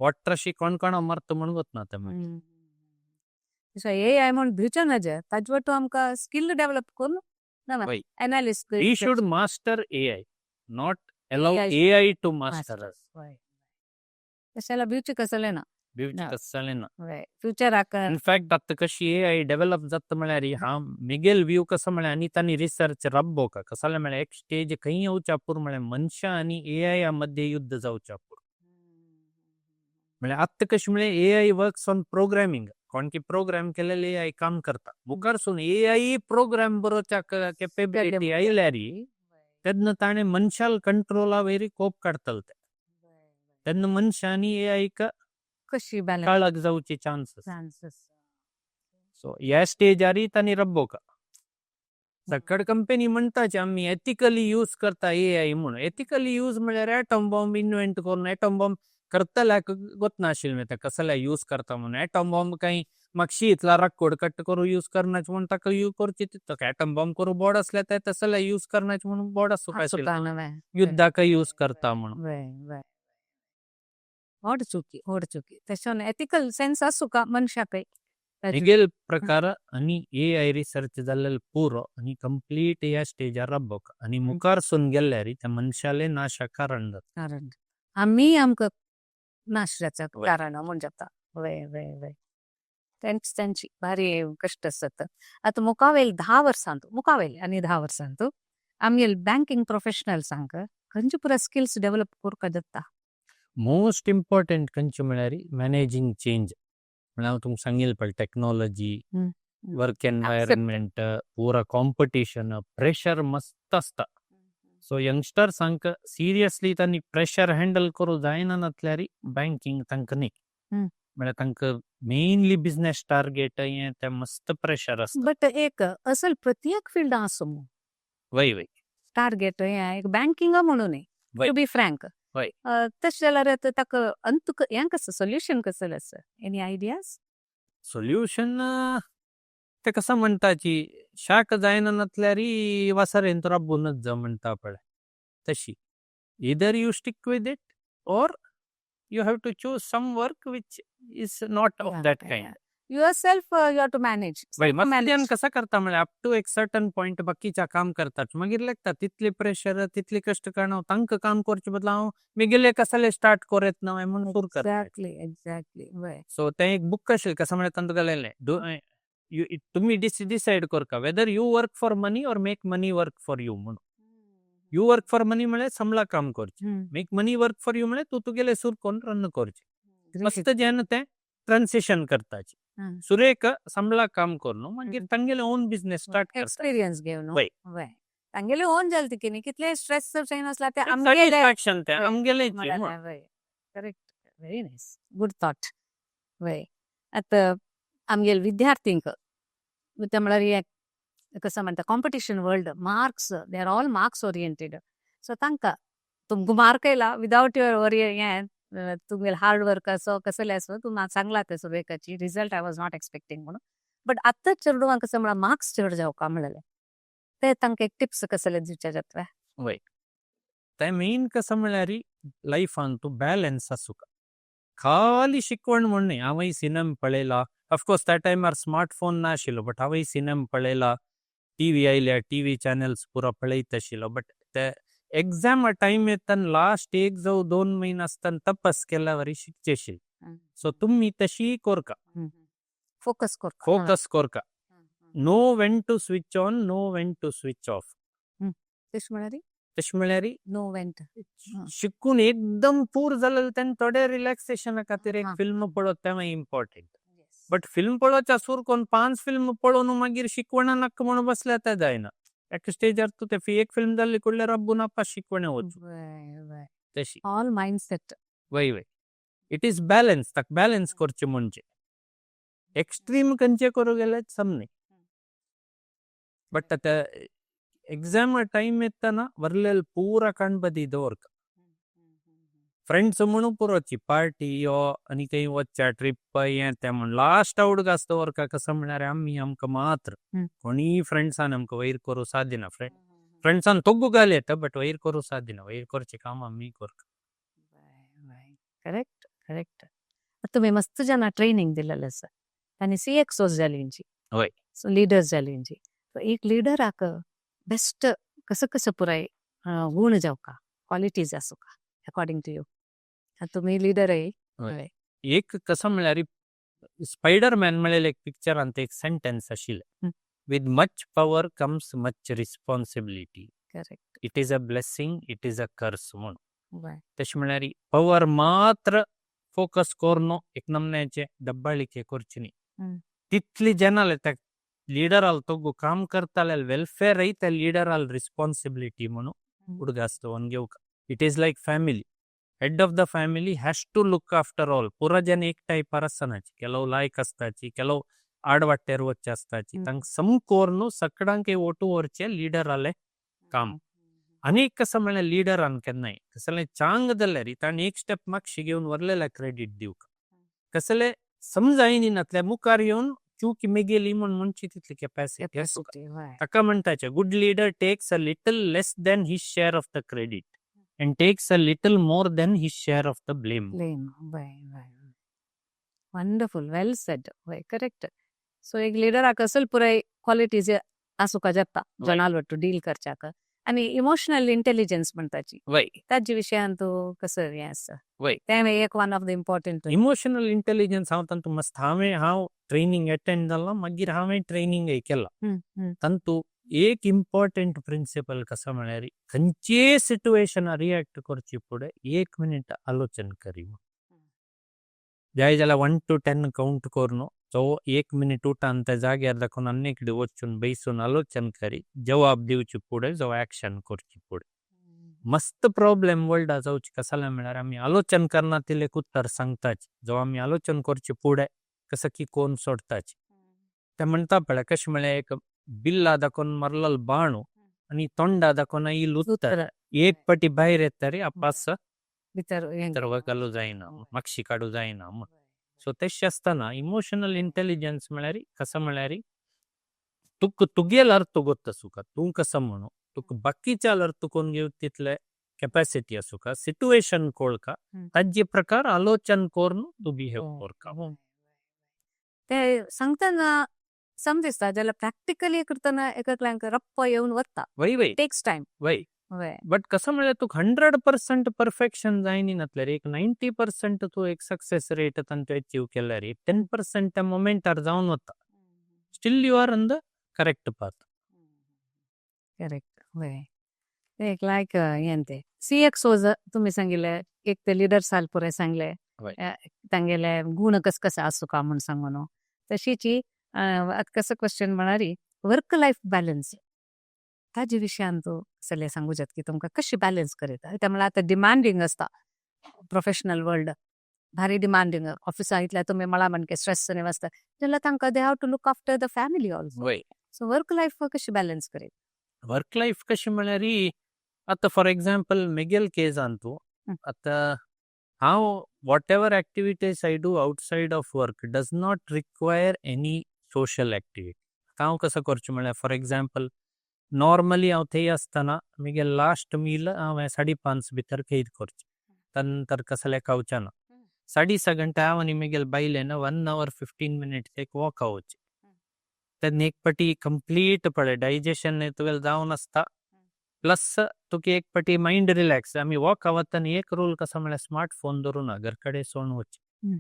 वट्रशी कोण कोण मरत म्हण गोत ना ते मागीर. सो ए I म्हूण भिवचें नजे, ताजे वटू आमकां स्किल डेव्हलप करून ना. वय. Analyst. We should master AI, not allow AI AI to master us. वय, तशें जाल्यार भिवचें कसलें ना. भिवचें ना. कसलें ना. वय, फ्युचराक. इनफॅक्ट आतां कशी ए I develop जाता म्हळ्यार हा मिगेल व्यू कसो म्हळ्यार आनी तांणी रिसर्च रब्बोका कसलें म्हळ्यार एक स्टेज खंय येवच्या पूर म्हळ्यार मनशां आनी ए I मध्ये युद्ध जावच्या पूर. म्हळ्यार आतां कशें म्हळ्यार ए I works on programming. कोण की प्रोग्राम केलेले ए I काम करता. मुखारसून ए I programme बरोवच्या केपेबिलिटी आयल्यार तेन्ना ताणें मनशाल कंट्रोला वयर कोप काडटले ते. तेन्ना मनशांनी ए आयक कशी बॅलन्स काळक जावची चान्सेस. चान्सेस. सो ह्या स्टेजारी तांणी रब्बोका. सकड कंपनी म्हणटाची आमी एथिकली यूज करता ए I म्हणून. एथिकली यूज म्हळ्यार एटम बॉम्ब इन्व्हेंट करून एटम बॉम्ब करतल्याक गोत नाशिल्लें ते कसले यूज करता म्हणून. एटम बॉम्ब काही मागशी इतला रक्कोड कट करू यूज करण्याचे म्हणून ताका यूज करची, ताका एटम बॉम्ब करू बोर्ड असले ते तसले यूज करण्याचे म्हणून बोर्ड आसूंक आशिल्लें. युद्धाक यूज करता म्हणून. वय वय, व्हड चुकी, व्हड चुकी. तशें एथिकल सेन्स आसूका मनशाकय. मिगेल प्रकार आनी ए I research जाल्लेले पुरो आनी कंप्लीट ह्या स्टेजार रब्बोक आनी मुखारसून गेल्यार त्या मनशाले नाशा कारण जाता. कारण आमी आमकां नाश जाता. वय. कारण म्हूण जाता. वय वय वय, तेंच तेंची भारी कश्ट आसत. आतां मुखावेल 10 वर्सांत, मुखावेल आनी 10 वर्सांत आमगेल बँकिंग प्रोफेशनल्सांक खंयचे पुरा स्किल्स डेव्हलप करूंक जाता? मोस्ट इम्पॉर्टंट खंयचे म्हळ्यार मॅनेजींग चेंज. म्हळ्यार हांव तुमकां सांगिल्लें पळय, टॅक्नॉलॉजी, वर्क एनवायरमेंट, पुरा कॉम्पिटिशन, प्रेशर मस्त आसता. सो यंगस्टर्सांक सिरियसली तांणी प्रेशर हँडल करूं जायना नासल्यार बँकिंग तांकां न्ही. म्हळ्यार तांकां मेनली बिझनेस टार्गेट हें तें मस्त प्रेशर आसता. बट एक असल प्रत्येक फिल्डां आसूं मू. वय वय. टार्गेट हें एक बँकिंगा म्हणून न्ही. वय. टू बी फ्रँक, वय. तशें जाल्यार आतां ताका अंत हें कसो सोल्युशन कसलें आसा? Any ideas? Solution ते कसं म्हणटाची, शाक जायना नासल्यार वासारेन राबूनच जा म्हणटा पळय तशी. Either you stick with it or you have to choose some work which is not of that kind. Yourself you have to manage. वय, मस्त्यान कसा करता म्हळ्यार अप टू एक सर्टन पॉयंट बाकीच्या काम करतात, मागीर लागता तितली प्रेशर, तितली कश्ट करणं. तांकां काम करचे बदला हांव मेगेले कसले स्टार्ट करत ना म्हणून सुरू करता. एक्झॅक्टली एक्झॅक्टली वय. सो तें एक बुक आशिल्लें, कसं म्हळ्यार तांकां घालयलें, तुमी डिसायड करका whether you work for money or make money work for you म्हणून. You work for money म्हळ्यार संबळा काम करचें, make money work for you म्हळ्यार तूं तुगेले सुर करून रन करचें. मस्त जेन्ना तें ट्रान्सिशन करताची, सुरेख संबळा काम करून मागीर तांगेले ओन बिझनेस स्टार्ट करता. एक्सपिरियन्स घेवन. वय. वय, तांगेले ओन जालें ती कितले स्ट्रेस नासला ते आमगेले सॅटिस्फॅक्शन तें आमगेलें. वय, correct, very nice, good thought. वय, आतां आमगेले विद्यार्थींक ते म्हळ्यार हे कसं म्हणटा, competition world, marks, they are all marks oriented. So तांकां तुमकां मार्क येयला विदावट your वरी हें तुमगेले हार्ड वर्क असो कसलें आसो, तूं सांगला तें सुरेखाची result I was not expecting म्हणून. बट आतां चेडवांक कसं म्हळ्यार मार्क्स चड जावका म्हणलें ते तांकां एक टिप्स कसले दिवचे जाता? वय, ते मेन कसं म्हळ्यार लायफान तूं बॅलन्स आसूका. खाली शिकवण म्हण न्ही. हांवय सिनेमा पळयला, ऑफकोर्स त्या टायमार स्मार्टफोन नाशिल्लो, बट हांवय सिनेमा पळयला, टीव्ही आयल्या, टीव्ही चॅनल्स पुरा पळयत आशिल्लो. बट ते एक्झाम टायम येताना लास्ट 1 जावं 2 म्हयने आसतना तपास केल्या वरी शिकचे आशिल्ले. सो तुमी तशी करका. फोकस करका. फोकस करका, know when to switch on, know when to switch off. तशें म्हळ्यार? तशें म्हळ्यार नो वेंट. शिकून एकदम पूर जालें तेन्ना थोडे रिलॅक्सेशना खातीर एक फिल्म पळोवप तें मागीर इम्पॉर्टंट. बट फिल्म पळोवच्या सुर कोण पांच फिल्म पळोवन मागीर शिकवणा नाका म्हणून बसल्या ते जायना. एका स्टेजार तूं ते एक फिल्म जाल्ली कुडल्यार रब्बून आपा शिकवणे वचू तशी. All mind set. वय वय, it is balance. ताका बॅलन्स करचें म्हणजे एक्स्ट्रीम खंयचे करूं गेल्यार समने. बट आतां एग्जाम टायम येतना वरलेल पुरा काणबदी दवरका. फ्रेंड्स म्हणून पुरोची पार्टी यो आनी खंय वचच्या ट्रिप हें तें म्हण लास्ट आवड आसता दवरका. कसो म्हळ्यार आमी आमकां मात्र कोणीय फ्रेंड्सान आमकां वयर करूं सादिना. फ्रेंड्सान तोग्गू घाल येता बट वयर करूं सादिना. वयर करचें काम आमी करता. Correct correct. तुमी मस्त जना ट्रेनिंग दिलेलें आसा आनी सीएक्सओस जाली. हय. सो लिडर्स जाली. सो एक लिडराक बेस्ट कसं कसं पुराय गुण जावका, क्वालिटीज आसूका अकॉर्डिंग टू you? तुमी लिडर आहे. एक कसं म्हळ्यार स्पायडर मॅन म्हळेले एक पिक्चरांत एक सेंटेन्स आशिल्लें, "With much power comes much responsibility." "It is a blessing, it is a curse" म्हणून. तशें म्हळ्यार पवर मात्र फोकस करून एक नमन्याचे दब्बाळिके करची न्ही. तितली जनाले त्या लिडराल तोगू काम करताले वेलफेअर त्या लिडराल रिस्पॉन्सिबिलिटी म्हणून उडगास दवरून घेवका. It is like family. Head of the family has to look after all. पुरा जन एक टायपार आसनाची. ಕೆಲವು ಲಾಯ್ಕ್ आसताची, ಕೆಲವು आडवाटेर वच्चे आसताची. तांकां सम करून सगळ्यांक ओटू व्हरचे लिडराले काम. आनी कसं म्हळ्यार लिडरान केन्नाय कसलें चांग जाल्यार ताणें एक स्टेप मागशी घेवन व्हरलेल्या क्रेडीट दिवका. कसले समजायनी नातल्या मुखार येवन चूक मेगेली म्हण म्हणची तितली कॅपॅसिटी आसूंक. ताका म्हणटाचे, "Good leader takes a little less than his share of the credit and takes a little more than his share of the blame." Blame. वय वय, वंडरफुल, वेल सेड. वय, करेक्ट. सो एक लिडराक असल पुराय क्वालिटीज आसूका जाता जनाल ಒಟ್ಟು डील करच्याक आनी इमोशनल इंटेलिजन्स म्हणटाची. ताजे विशयान तूं कसं हें आसा? तें एक one of the important. Emotional intelligence हांव तांतू मस्त हांवें हांव ट्रेनिंग अटेंड जाला, मागीर हांवें ट्रेनिंग केलां. तांतू एक इम्पॉर्टंट प्रिन्सिपल कसं म्हळ्यार खंयचेय सिट्युएशनार रिएक्ट करचे फुडें एक मिनिट आलोचन करी. जाय जाल्यार 1 to 10 count करून तो एक मिनिट उठान त्या जाग्यार दाखोवन आनी कडेन वचून बैसून आलोचन करी जवाब दिवचे फुडें जावं एक्शन करचे फुडें. मस्त प्रॉब्लेम वर्ल्डा जावची कसाले म्हळ्यार आमी आलोचन करना तितलें उत्तर सांगताच. जावं आमी आलोचन करचे फुडें कसं की कोण सोडताच. ते म्हणटा पळय, कशें म्हळ्यार एक बिल्ला दाखोवन मारलेलो बाणू आनी तोंडा दाखोवन येयल उत्तर एक पटी भायर येता रे आपास भितर. तर घालू जायना, मागशी काडू जायना म्हण. सो तशें आसतना इमोशनल इंटेलिजन्स म्हळ्यार कसं म्हळ्यार तुका तुगेल अर्थ गोत्त आसूका, तूं कसं म्हणू तुका बाकीच्या अर्थ कोण घेवक तितले कॅपॅसिटी आसूका, सिट्युएशन कोळका, ताजे प्रकार आलोचन करून तूं बिहेव करका. ते सांगतना समजता जाल्यार प्रॅक्टिकली करतना एककल्यांक रप्प येवन वता. वय वय टेक्स टायम. वय. बट कसं म्हळ्यार तुका 100% परफेक्शन जायनी नातल्यार एक 90% तूं एक सक्सेस रेट तांतू अचीव केल्यार 10% त्या मोमेंटार जावन वता, still you are on the correct path. Correct. वय, एक लायक हें ते सीएक्सओज तुमी सांगिल्ले, एक ते लिडर्स पुराय सांगले. तांगेले गुण कस कशें आसूका म्हूण सांगून. तशीची आतां कसं क्वेश्चन म्हळ्यार वर्क लायफ बॅलन्स ताजे विशयान तूं सगळें सांगू जाता की तुमकां कशी बॅलन्स करीता? ते म्हळ्यार आतां डिमांडींग आसता प्रोफेशनल वर्ल्ड, भारी डिमांडींग. ऑफिसा इतल्या तुमी म्हळा म्हणके स्ट्रेस आनी आसता जाल्यार तांकां they have to look after the family also. So work life कशी बॅलन्स करीत? वर्क लायफ कशें म्हळ्यार आतां फॉर एग्जाम्पल मेगेल केजान तूं आतां हांव whatever activities I do outside of work does not require any social activity. हांव कसो करचें म्हळ्यार फॉर एग्जाम्पल नॉर्मली हांव थंय आसतना म्हगे लास्ट मील हांवें 5:30 भितर खंय करचें, नंतर कसलें खावचें ना. 6:30 घंटे हांव आनी म्हगेले बायलेन 1 our 15 minutes एक वॉक वचचें. तेन्ना एक पटी कंप्लीट पळय डायजेशन तुगेलें जावन आसता, प्लस तुका एक पटी मायंड रिलॅक्स. आमी वॉक वतना एक रूल कसो म्हळ्यार स्मार्ट फोन धरूं ना, घर कडेन सोडून वचचें.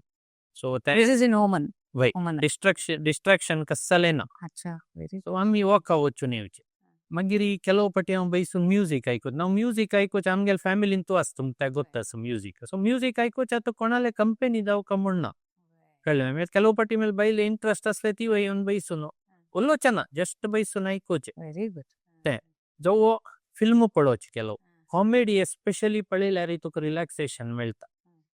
सो तें This is in Oman? वय. ओमन. डिस्ट्रॅक्शन डिस्ट्रॅक्शन कसलें ना. अच्छा, व्हेरी सो आमी वॉका वचून येवचें. मागीर ಕೆಲವು पटी हांव बैसून म्युजीक आयकूत. नाव म्युजीक आयकुचें आमगेले फॅमिलीन तूं आसता, तुमकां गोत्त आसा म्युजीक. सो म्युजीक आयकुचें आतां कोणाले कंपनी जावका म्हण ना, कळ्ळें? मागीर ಕೆಲವು पटी ಮೇಲೆ बायले इंट्रस्ट आसले ती येवन बैसून उलोवचें ना, जस्ट बैसून आयकुचें. Very good. तें जो फिल्म पळोवचें, ಕೆಲವು कॉमेडी एस्पेशली पळयल्यार तुका रिलॅक्सेशन मेळटा.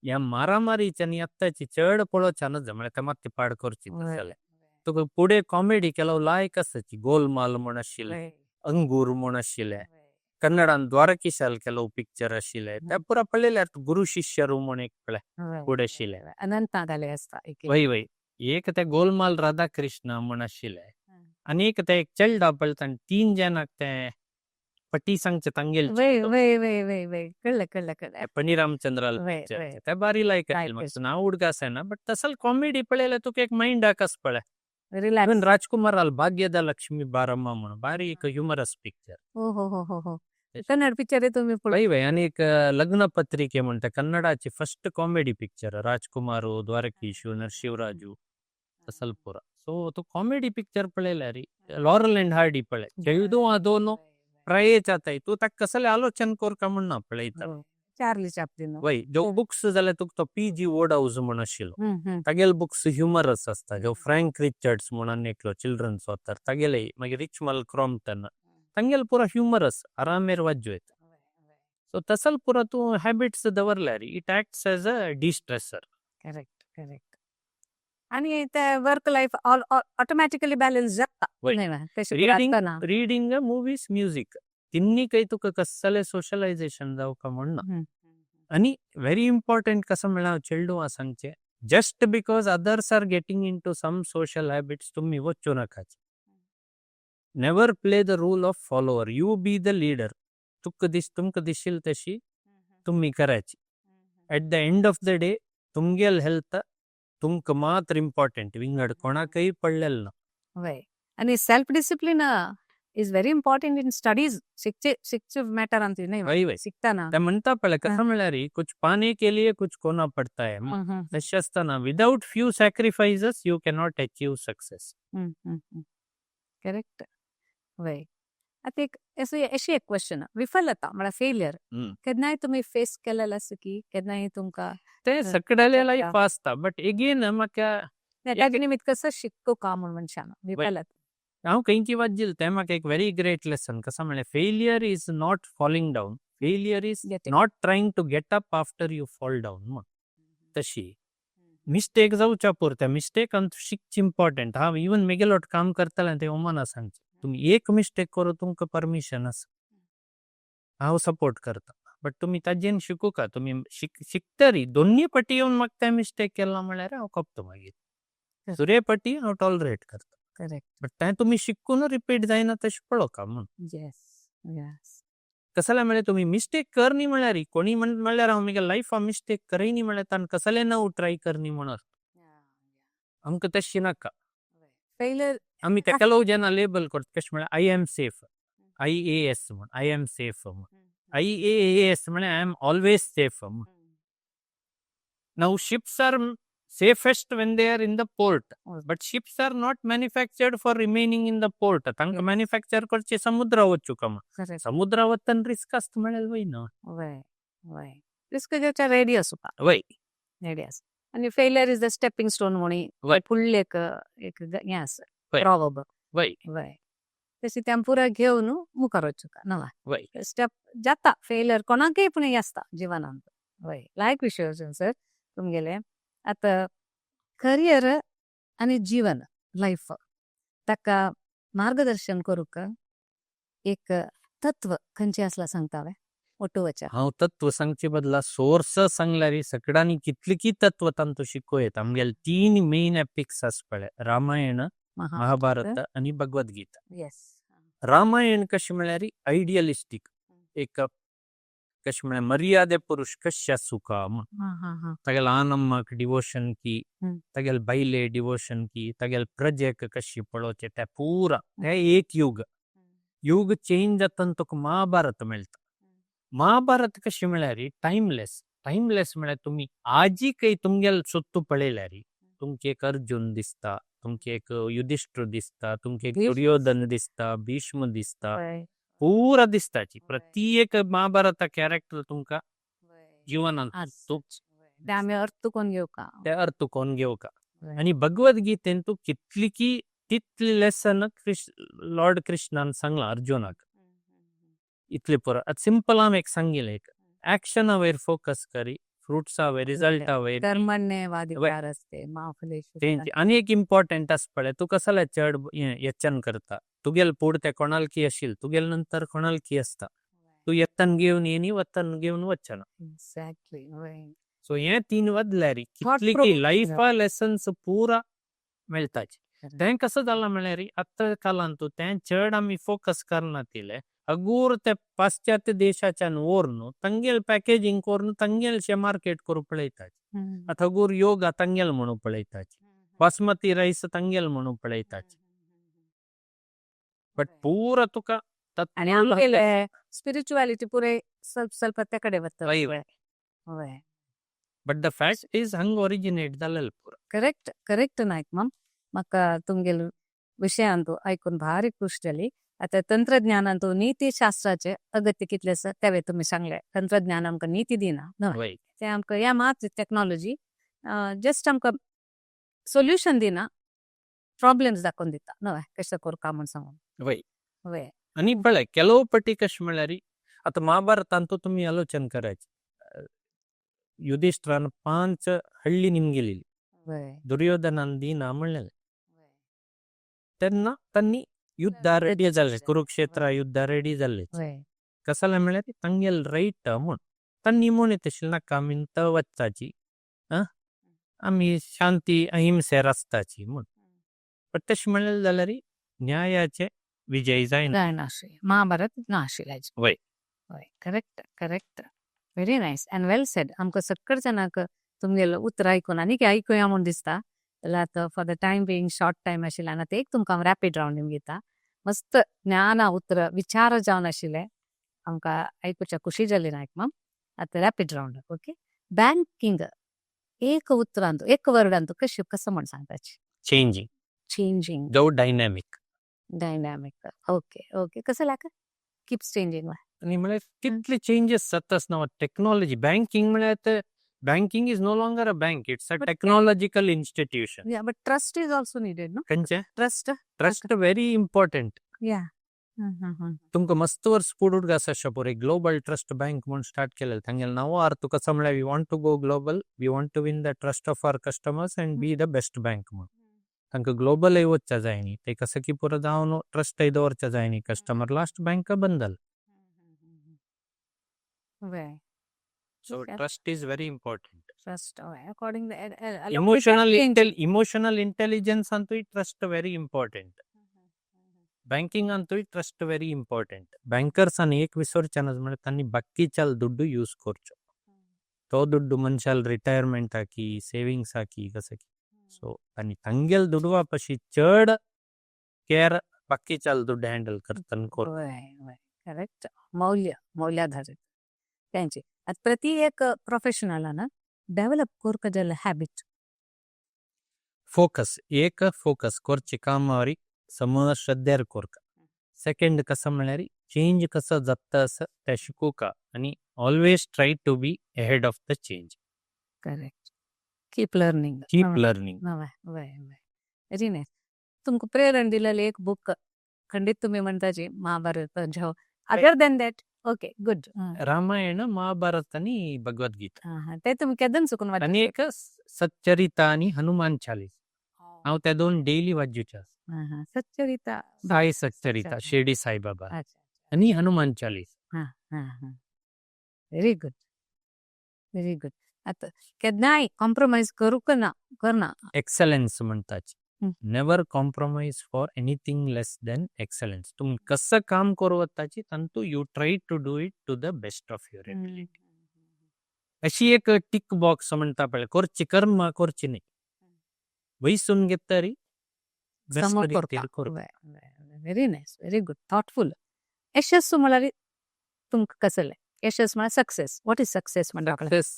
ह्या मारामारीचे आनी आत्ताची चड पळोवचें नज, म्हळ्यार ते मात्ती पाड करची जाल्यार तुका फुडें कॉमेडी ಕೆಲವು ಲಾयक आसाची. गोलमाल म्हण आशिल्लें, अंगूर म्हण आशिल्लें, कन्नडान द्वारकीशाल ಕೆಲವು पिक्चर आशिल्ले, ते पुरा पळयल्यार. गुरु शिष्यरू म्हण एक पळय फुडें आशिल्लें. अनंत नागाले आसता एक. वय वय, एक ते गोलमाल राधाकृष्ण म्हण आशिल्लें आनी एक ते एक चेल्डा पळयता आनी तीन जाणांक ते पटी सांगचे तांगेल. वय वय वय वय वय, कळ्ळें कळ्ळें कळ्ळें. फणी रामचंद्राल वय वय ते बारी लायक. लायक. म्हाका नांव उडगास येना, बट तसल कॉमेडी पळयल्यार तुका एक मायंडाक आस पळय. रिलॅक्स. इवन राजकुमाराल भाग्यदा लक्ष्मी बारम्मा म्हणून बारी एक ह्युमरस पिक्चर. हो हो हो हो हो, कन्नड पिक्चर तुम्ही. वय वय, आनी एक लग्न पत्रिके म्हणटा, कन्नडाची फर्स्ट कॉमेडी पिक्चर. राजकुमार, द्वारकीशु, नरशिवराजू, तसल पुरा. सो तो कॉमेडी पिक्चर पळयल्यार, लॉरल अँड हार्डी पळय, चेडूं दोनो प्रायेच जाताय, तूं ताका कसले आलोचन करका म्हण ना पळयता. Charlie Chaplin. वय, जो बुक्स जाल्यार तुका तो पीजी वोडहाऊस म्हण आशिल्लो, तागेले बुक्स ह्युमरस आसता. जो फ्रँक रिचर्ड्स म्हणून एकलो चिल्ड्रन्स ऑथर, तागेले, मागीर रिचमल क्रॉम्पटन, तांगेले पुरा ह्युमरस, आरामेर वाज्जो येता. सो तसल पुरा तूं हॅबिट्स दवरल्यार it acts as a de-stressor. Correct correct, आणि ते work life all automatically balance जाता. वय. न्हय मा? तशें Reading, आसतना. रीडिंग, मुवीज, म्युजीक, तिन्ही काही तुका कसले सोशलायझेशन जावका म्हण ना. आणि व्हेरी इम्पॉर्टंट कसं म्हळ्यार चेडूं सांगचें, just because others are getting into some social habits तुम्ही वच्चू नाकाच. Never play the role of follower, you be the leader. तुका दिस तुमकां दिशील तशी तुम्ही करायची. At the end of the day तुमगेल health तुमकां मात्र इम्पॉर्टंट, विंगड कोणाकय पडलेलं ना. वय, आणि self discipline is very important in studies. शिकचे शिकचे मॅटर अंतीವಿ न्हय? वय वय. शिकताना. ते म्हणता पळय, कसं म्हळ्यार कुछ पाने के लिए कुछ खोना पडता है. तशें आसतना without few sacrifices you cannot achieve success. Correct, वय. आतां एक अशी अशी एक क्वेश्चन, विफलता म्हळ्यार फेलियर केन्नाय तुमी फेस केलेलं आसा की केन्नाय तुमकां? ते सगळ्याले लायफ आसता, बट एगेन म्हाका ताजे निमित्त कसं शिकतो का म्हणून मनशान विफलता? हांव खंयची वाज्जील तें म्हाका एक व्हेरी ग्रेट लेसन. कसं म्हळ्यार failure is not falling down, failure is Getting. Not trying to get up after you fall down म्हण. तशी मिस्टेक जावच्या पुरत्या मिस्टेकान शिकची इम्पॉर्टंट. हांव इवन मेगेलोट काम करतालें ते ओमाना सांगचें, तुमी एक मिस्टेक करूं तुमकां परमिशन आसा, हांव सपोर्ट करता, बट तुमी ताजेन शिकूका. तुमी शिकतरी दोन्ही पटी येवन म्हाका ते मिस्टेक केला म्हळ्यार हांव खपता, मागीर सुरे पटी हांव टॉलरेट करता. बट तें तुमी शिकून रिपीट जायना तशें पळोवका म्हूण. येस येस कसले म्हळ्यार तुमी मिस्टेक करनी म्हळ्यार कोणी म्हणल्यार हांव म्हगे लायफा मिस्टेक करयनी म्हळ्यार ताणें कसले नव ट्राय करनी म्हणून आमकां तशें नाका. फेलियर. आमी तेका लोक जेन्ना लेबल करता कशें म्हळ्यार I am safe, I A S म्हण, I am safe म्हण. I A S म्हळ्यार I am always safe म्हण. Now ships are safest when they are in the port, but ships are not manufactured for remaining in the port. तांकां मॅन्युफॅक्चर करचे समुद्रा वचूका म्हण. समुद्रा वतना रिस्क आसता म्हळ्यार वय ना. वय वय, रिस्क घेवच्या रेडी आसूका. रेडी आसा आनी failure is the stepping stone म्हणी. फुडले एक एक हें आसा. प्रॉवर्ब. वय, तशी तें पुरा घेवन मुखार वचूका नवा स्टेप जाता. फेलियर कोणाकय पूण हें आसता जिवनांत. वय, लायक विशय सर तुमगेले. आतां करियर आनी जीवन लायफ ताका मार्गदर्शन करूंक एक तत्व खंयचें आसल्यार सांगता वे ओटोवच्या? हांव तत्व सांगचे बदला सोर्स सांगल्यार सगळ्यांनी कितली की तत्व तांतू शिकोवं येता. आमगेले तीन मेन एपिक्स आसा पळय, रामायण, महाभारत आनी भगवद्गीता. रामायण कशें म्हळ्यार आयडियलिस्टीक, एक कशें म्हळ्यार मर्यादे पुरुष कशें आसूका म्हूण. हा हा हा तागेले आनम्माक डिवोशन की, तागेले बायले डिवोशन की, तागेले प्रजेक कशी पळोवचें, ते पुरा ते एक युग. युग चेंज जाता तुका महाभारत मेळटा. महाभारत कशें म्हळ्यार टायमलेस. टायमलेस म्हळ्यार तुमी आजी काही तुमगेले सोत्तू पळयल्यार तुमकां एक अर्जुन दिसता. तुमकां एक युधिष्ठिर दिसता, तुमकां एक भीष्म. दुर्योधन दिसता, भीष्म दिसता, पुरा दिसताची. प्रति एक महाभारता कॅरेक्टर तुमकां जीवनात ते आमी अर्थ कोण घेवका. ते अर्थ कोण घेवका. आनी भगवद्गीतेन तूं कितली की तितली लेसन लॉर्ड कृष्णान सांगला अर्जुनाक इतले पुरो. आतां सिंपल हांव एक सांगिलें, एक ऍक्शना वयर फोकस करी, फ्रुट्सा वयर, रिजल्टा वयर. कर्मण्येवाधिकारस्ते मा फलेषु. तेंची आनी एक इम्पॉर्टंट आसा पळय, तूं कसले चड हें यत्न करता, तुगेल पुढ ते कोणालकी आशिल, तुगेल नंतर कोणालकी आसता, तूं यत्न घेवन येनी वतन घेवन वचना. एक्झॅक्टली वय. सो हे तीन वदल्यारी Thought कितली की provoking. लायफा लेसन्स पुरा मेळटाचे. तें कसं जालां म्हळ्यार आतां कालांतू तें चड आमी फोकस करनातिले, अगूर ते पाश्चात्य देशाच्यान व्हरून तांगेल पॅकेजिंग करून तांगेलशे मार्केट करूंक पळयतात. आतां हगूर योगा तांगेल म्हणून पळयतात, बासमती रायस तांगेल म्हणून पळयतात, बट पुरा तुका आनी आमगेले स्पिरिच्युअलिटी पुरे ಸ್ವಲ್ಪ ಸ್ವಲ್ಪ त्या कडेन वता. वय. वय. बट the fact is हंग ओरिजिनेट जालेल पुरा. करेक्ट करेक्ट नायक माम, म्हाका तुमगेल विशयांतू आयकून भारी खुश जाली. आतां तंत्रज्ञानांतू नीतीशास्त्राचे अगत्य कितलें आसा तेवे तुमी सांगले. तंत्रज्ञान आमकां नीती दिना न्हय, ते आमकां ह्या मात टॅक्नॉलॉजी जस्ट आमकां सोल्युशन दिना, प्रॉब्लेम्स दाखोवन दिता न्हय, कशें करता म्हूण सांगून. वय. वय. आनी पळय, ಕೆಲವು पटी कशें म्हळ्यार आतां महाभारतांतू तुमी आलोचन करायचे, युधिष्ठिरान 5 हळ्ळी निमगेलेली, दुर्योधनान दिना म्हणलेलें, तेन्ना तांणी युद्ध रेडी जाल्लें, कुरुक्षेत्र युद्ध रेडी जाल्लें. कसलें म्हळ्यार तांगेल रैट म्हूण तांणी म्हूण तशें नाका, आमी थंय वचपाची, आमी शांती अहिंसे रस्ताची म्हूण. बट तशें म्हणलें जाल्यार न्यायाचे विजय जायना. जायना, महाभारत नाशिल्लें. वय. वय, correct correct, very nice and well said. आमकां सक्कड जाणांक तुमगेलो उतर आयकून आनीक आयकुया म्हूण दिसता. जाल्यार आतां for the time being short time आशिल्ल्यान आतां एक तुमकां हांव रॅपीड रावंड घेता. मस्त ज्ञाना उतर विचार जावन आशिल्ले, आमकां आयकुच्या खुशी जाली नायक माम. आतां रॅपीड रावंड. ओके, बँकिंग एक उतरांत, एक वर्डांत कशें कसो म्हण सांगताची? चेंजिंग. चेंजिंग. जावं डायनॅमीक. Dynamic, okay okay. कसं लाका किप्स चेंजिंग. आनी म्हळ्यार कितले चेंजीस जाता आसतना टॅक्नॉलॉजी बँकिंग म्हळ्यार banking is no longer a bank, it's a But- technological institution. Yeah, but trust is also needed, no? खंयचें? Trust. Trust very important. या. तुमकां मस्त वर्स पुडूट आसा शपोर एक ग्लोबल ट्रस्ट बँक म्हूण स्टार्ट केलें. तांगेलें नांव अर्थ कसो म्हळ्यार we want to go global, we want to win the trust of our customers and be the best bank म्हूण. तांकां ग्लोबलय वचचें जाय न्ही, ते कसो की पुरो जावन ट्रस्टय दवरचें जाय न्ही कस्टमर, लास्ट बँक बंद जालें. वय. So trust is very important. Trust according emotional intelligence ಅಂತೂ ಟ್ರಸ್ಟ್ ವೆರಿ ಇಂಪಾರ್ಟೆಂಟ್, ಬ್ಯಾಂಕಿಂಗ್ ಅಂತೂ ಟ್ರಸ್ಟ್ ವೆರಿ ಇಂಪಾರ್ಟೆಂಟ್. ಬ್ಯಾಂಕರ್ಸ್ ಅನ್ ಏಕ್ ವಿಸೋರ್ಚನ म्हळ्यार तांणी बाकीच्याल दुड्डू यूज करचो, तो दुड्डू मनशाल रिटायरमेंट हाकी, सेविंग्स हाकी, कसं की. सो तांणी तांगेल दुडवा पशी चड केअर बाकीच्याल दुड्डू हँडल करताना कर. वय वय, करेक्ट. मौल्य मौल्याधारित त्यांचे आता प्रति एक प्रोफेशनलान डेव्हलप करपा जाल्यार हॅबिट. फोकस, एक फोकस करचे कामावरी समज श्रद्धेर करका. सेकंड कसं म्हळ्यार चेंज कसं जाता असं ते शिकूका आणि always try to be ahead of the change. Correct, keep learning. Keep learning. वय वय, व्हेरी नायस. तुमकां प्रेरण दिलेलें एक बुक खंडीत तुमी म्हणताची Mahabharata, other than that? Okay, good. Ramayana, Mahabharata आणि भगवद्गीता. ते तुमी केदन चुकून वाच? आणि एक सच्चरिता आणि हनुमान चालीस, हांव त्या दोन डेली वाचूचे. सच्चरिता. साई सच्चरिता, शिर्डी साईबाबा आणि हनुमान चालीस. Very good, very good. आता केन्नाय कॉम्प्रोमायज करूंक ना, करना. Excellence म्हणताची. Never compromise for anything less than excellence. तुमी कसं काम करू वताची तांतू you try to do it to the best of your ability. अशी एक टिक बॉक्स म्हणता पळय, करची कर्म करची न्ही, वैसून घेतरी समोर करता. Very nice, very good, thoughtful. यशस्सु म्हळ्यार तुमकां कसलें यशस म्हळ्यार सक्सेस, what is success म्हणटा? Success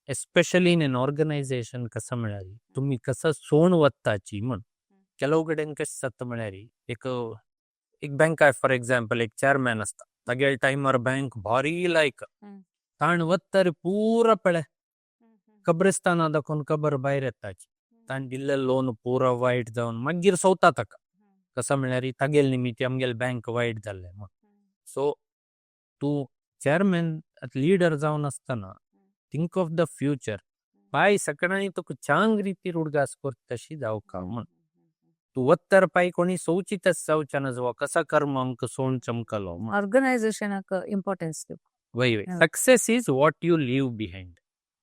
especially in an organization कसं म्हळ्यार तुम्ही कसं सोण वत्ताची म्हण. ಕೆಲವು ಕಡೆन कशें जाता म्हळ्यार एक एक बँकाय फॉर एग्जाम्पल एक चेअरमॅन आसता, तागेले टायमार बँक भारी लायक. ताण वत्तर पूरा पळे कब्रिस्ताना दाखोवन कबर भायर येताची. ताण दिल्ले लोन पूरा वायट जावन मागीर सोवता ताका कसो म्हळ्यार तागेले निमित्त आमगेले बँक वायट जाल्ले. सो तूं चेअरमॅन लीडर जावन आसतना थिंक ऑफ the future. पाय सकणांनी तुका चांग रितीर उडगास करता तशी जावका म्हण. तूं वत्तर पाय कोणी सोवचीतच जावच्या ना जावं कसा कर्म आमकां सोण चमकलो. ऑर्गनायझेशनाक इम्पॉर्टन्स दिवप. वय वय, success is what you leave behind.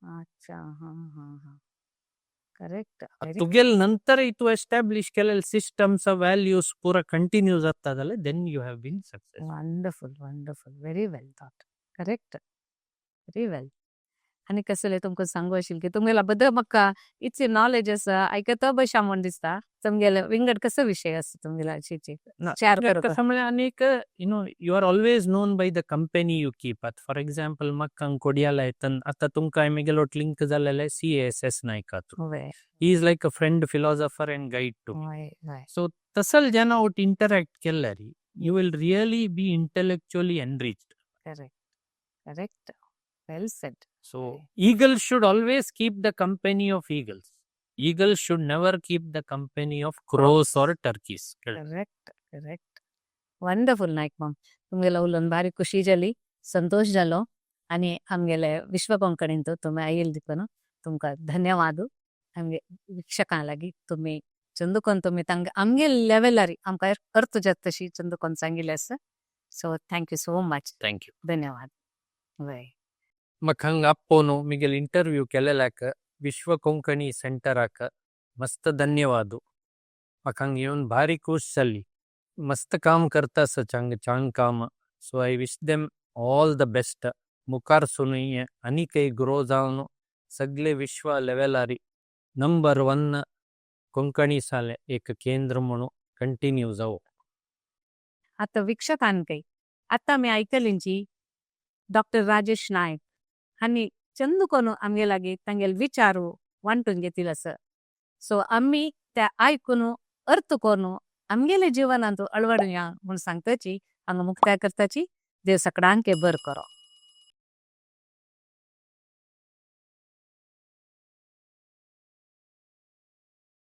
अच्छा, हां हां हां, करेक्ट. तुगेल नंतर तूं एस्टॅब्लिश केलेले सिस्टम्स व्हॅल्यूज पुरा कंटिन्यू जाता जाल्यार then you have been success. Wonderful, wonderful, very well thought, correct, very well. आनी कसले तुमकां सांगू आशिल्लें की तुमगेला बद्दल म्हाका इतली नॉलेज आसा, आयकता बशा म्हूण दिसता. तुमगेले विंगड कसो विशय आसा तुमगेला शेअर करता? कसं म्हळ्यार आनी you are always known by the company you keep. आतां फॉर एग्जाम्पल म्हाका कोडियाला येतन आतां तुमकां हांवें म्हगेलो लिंक जालेलें सी.ए.एस.एस नायका through. He is like a friend, philosopher and guide to. वय वय सो तसल जेन्ना वट इंटरॅक्ट केल्यार you will really be intellectually enriched. Correct correct, well said. So eagles should always keep the company of eagles. Eagles should never keep the company of crows or turkeys. Correct correct, wonderful Naik माम. तुमगेलो उलोवन भारी खुशी जाली, संतोष जालो आनी आमगेले विश्व कोंकणींत तुमी आयल देखून तुमकां धन्यवाद. आमगे वीक्षकां लागीं तुमी चंदुकोन तुमी तांकां आमगे लेवलार आमकां अर्थ जाता तशी चंदुकोन सांगिल्लें आसा. So thank you so much. Thank you. धन्यवाद, वय. म्हाका हांगा आपोवन मिगेल इंटरव्यू केलेल्याक विश्व कोंकणी सेंटराक मस्त धन्यवाद. म्हाका हांगा येवन भारी खुश जाली. मस्त काम करता आसा, चांग चांग काम. So I wish them all the best. मुखार सुनूय आनीकय ग्रो जावन सगळे विश्व लेवलारी नंबर वन कोंकणी शाले एक केंद्र म्हणून कंटिन्यू जावं. आतां वीक्षकांकय आतां आमी आयकलींची डॉक्टर राजेश नायक हांणी चंद कोन्न आमगे लागीं तांगेले विचारू वांटून घेतिल्ले आसा. सो आमी ते आयकून अर्थ करून आमगेले जिवनांत अळवडया म्हूण सांगताची हांगा मुक्ताय करताची. देव सगळ्यांक बरें करो.